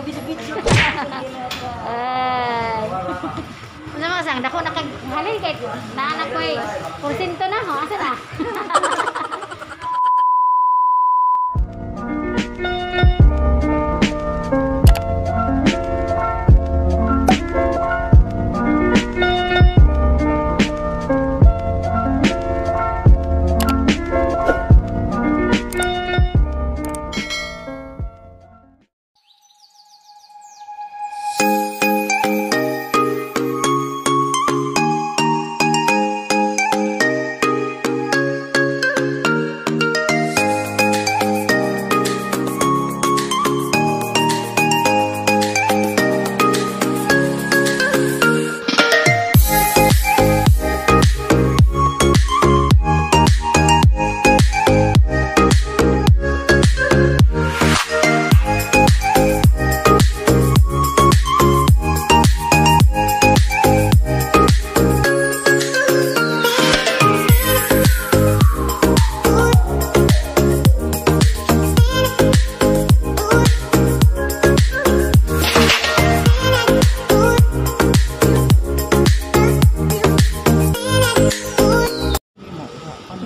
Magkabidyo-bidyo. Ay. Ano mga sang dako na kag halin kay naa na koy porsinto na ho asa na.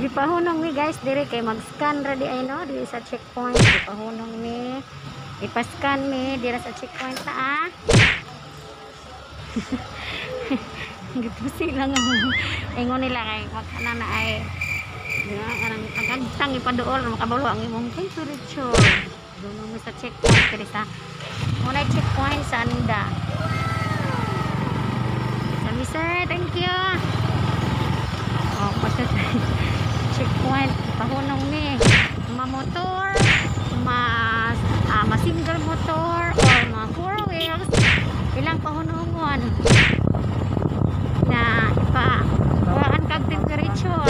Gipahunong mi guys dire kay mag-scan ra di ay no diri sa checkpoint. Gipahunong mi, ipa-scan mi dira sa checkpoint ta ah. Gipusi lang ang ingon nila kay magkana na ay ang agtang ipaduol makabalo ang imong temperature. Dunong mi sa checkpoint diri sa unay checkpoint sa Anda. Sami sir, thank you. Oh, pagka checkpoint pahunong mi ma-motor, ma single motor or ma four wheels ilang pahunongon na ipa kuhaan kag temperature.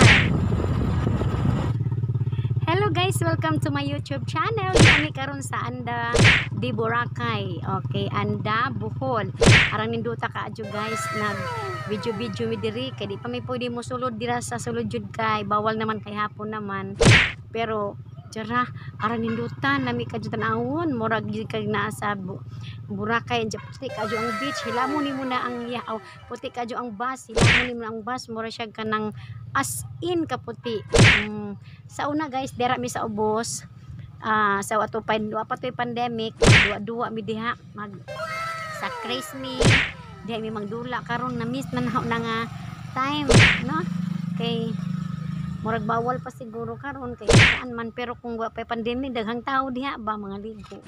Hello guys, welcome to my YouTube channel. Kami karon sa Anda di Boracay. Okay, Anda Bohol. Arang ninduta kaadyo guys, nag video-video mi diri kay di pa mi pwede mo sulod dira sa sulod jud kay bawal naman kay hapon naman. Pero tara, arang nindutan nami kadyo tan-awon, murag jud kag naa sa Boracay. Diya puti kadyo ang beach, hilamo nimo na ang yaw, puti kadyo ang bus, hilamo nimo na ang bus, mura siya kanang as in kaputi. Sa una guys, dira mi sa ubos. Sa ato pa wa pa toy pandemic, duwa-duwa mi diha mag sa Christmas. Diha mi magdula karon na miss man na nga time, no? Kay murag bawal pa siguro karon kay saan man, pero kung wa pa pandemic daghang tao diha ba mga ligo.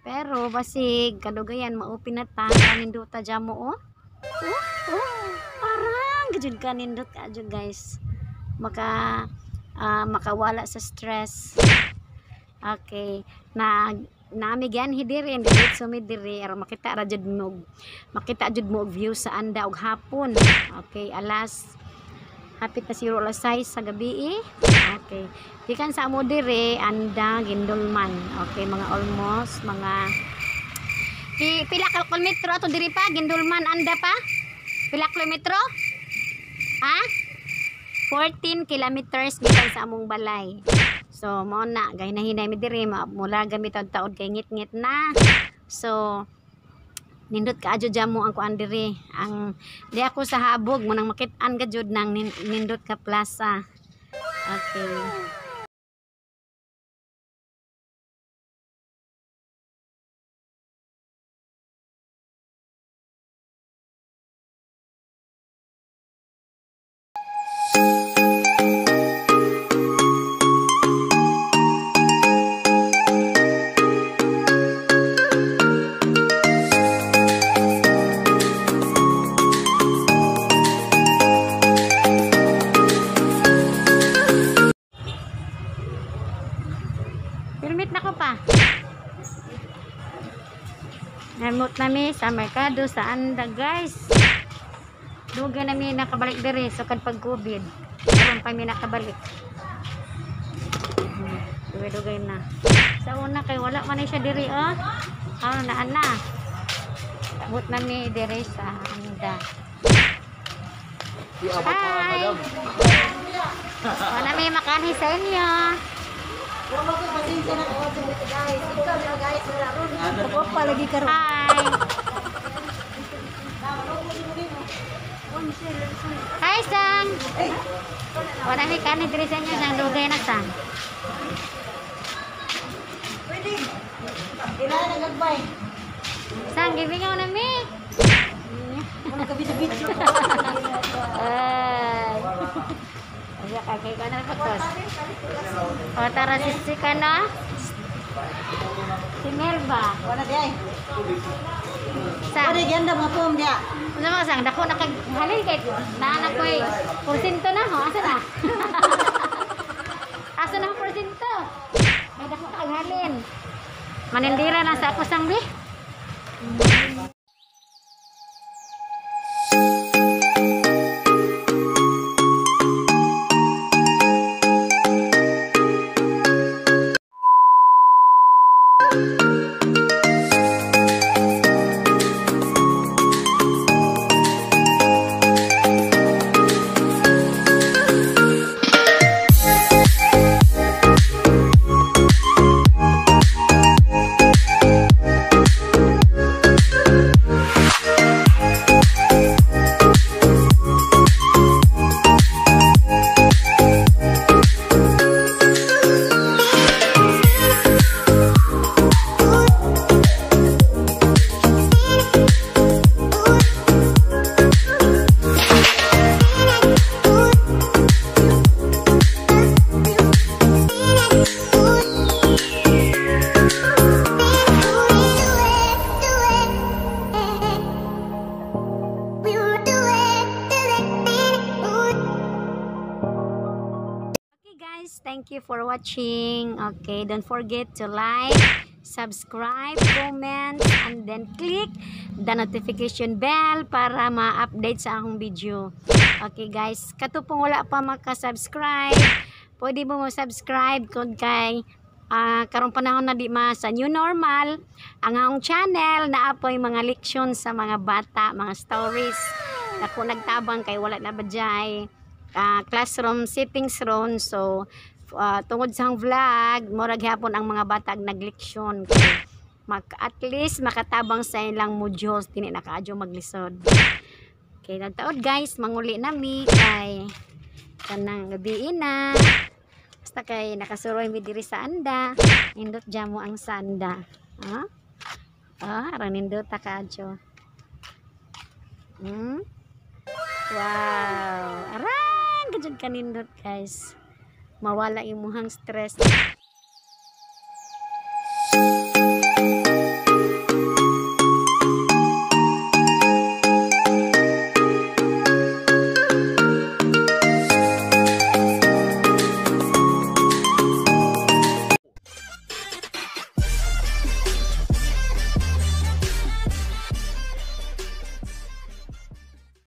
Pero basig kadugayan ma-open na ta nindota jamo oh. Oh, oh, parang gajud ka nindot kaadyo guys. Maka makawala sa stress. Okay, na nami gan hidiri diretso mi diri aron makita ra jud mo, makita jud mo og view sa Anda og hapon. Okay, alas hapit na siguro alas 6 sa gabi eh. Okay, gikan sa amo diri Anda Guindulman. Okay, mga almost mga pila ka kilometro ato diri pa Guindulman Anda pa? Pila kilometro? Ha? 14 kilometers gikan sa among balay. So mao na gahinahinay mi diri mula gamit ang taod kay ngit-ngit na. So nindot kaadyo jamo ang kuan diri. Ang di ako sa habog mo nang makit-an ka jud nang nindot ka plaza. Okay. Permit na ko pa. Namot nami sa merkado sa Anda guys. Dugay nami nakabalik diri so kad pag COVID. Karon pa mi nakabalik. Dugay-dugay na. Sa una kay wala man ni siya diri oh. Karon na ana. Abot nami diri sa Anda. Hi. Wala mi makanhi sa inyo. Wala ko pasensya na ako guys. Ikaw na guys, wala ron. Pa lagi karon. Hi. Hi, Sang. Wala mi kanin diri sa inyo, Sang. Dugay na, Sang. Pwede. Kailangan nagagbay. Sang, gibingaw na mi. Ano ka video-video? Ay. Ay, kay ka na pagkos. O, tara, si ka na. Si Melba. Wala di ay. Sang. Wala ganda mga pom dia. Ano mga sang, dako na kag halin kay naanak ko eh. Porsinto na ho, asa na? Asa na ang porsinto? May dako kag halin. Manindira na sa ako sang bi. Okay guys, thank you for watching. Okay, don't forget to like, subscribe, comment, and then click the notification bell para ma-update sa akong video. Okay guys, katupong wala pa maka-subscribe, pwede mo mo-subscribe kung kay karong panahon na di ma sa new normal, ang akong channel naa po'y mga leksyon sa mga bata, mga stories. Dako nagtabang kay wala na badyay classroom sittings ron, so tungod sa vlog murag hapon ang mga bata ang nagleksyon kay at least makatabang sa ilang modules, dili na kaadyo maglisod. Okay, nagtaod guys, manguli na mi kay kanang gabi na. Basta kay nakasuroy mi diri sa Anda, nindot jamo ang sanda. Ha? Ah, arang nindot ta kaadyo. Wow, arang gajud kanindot guys. Mawala imuhang stress.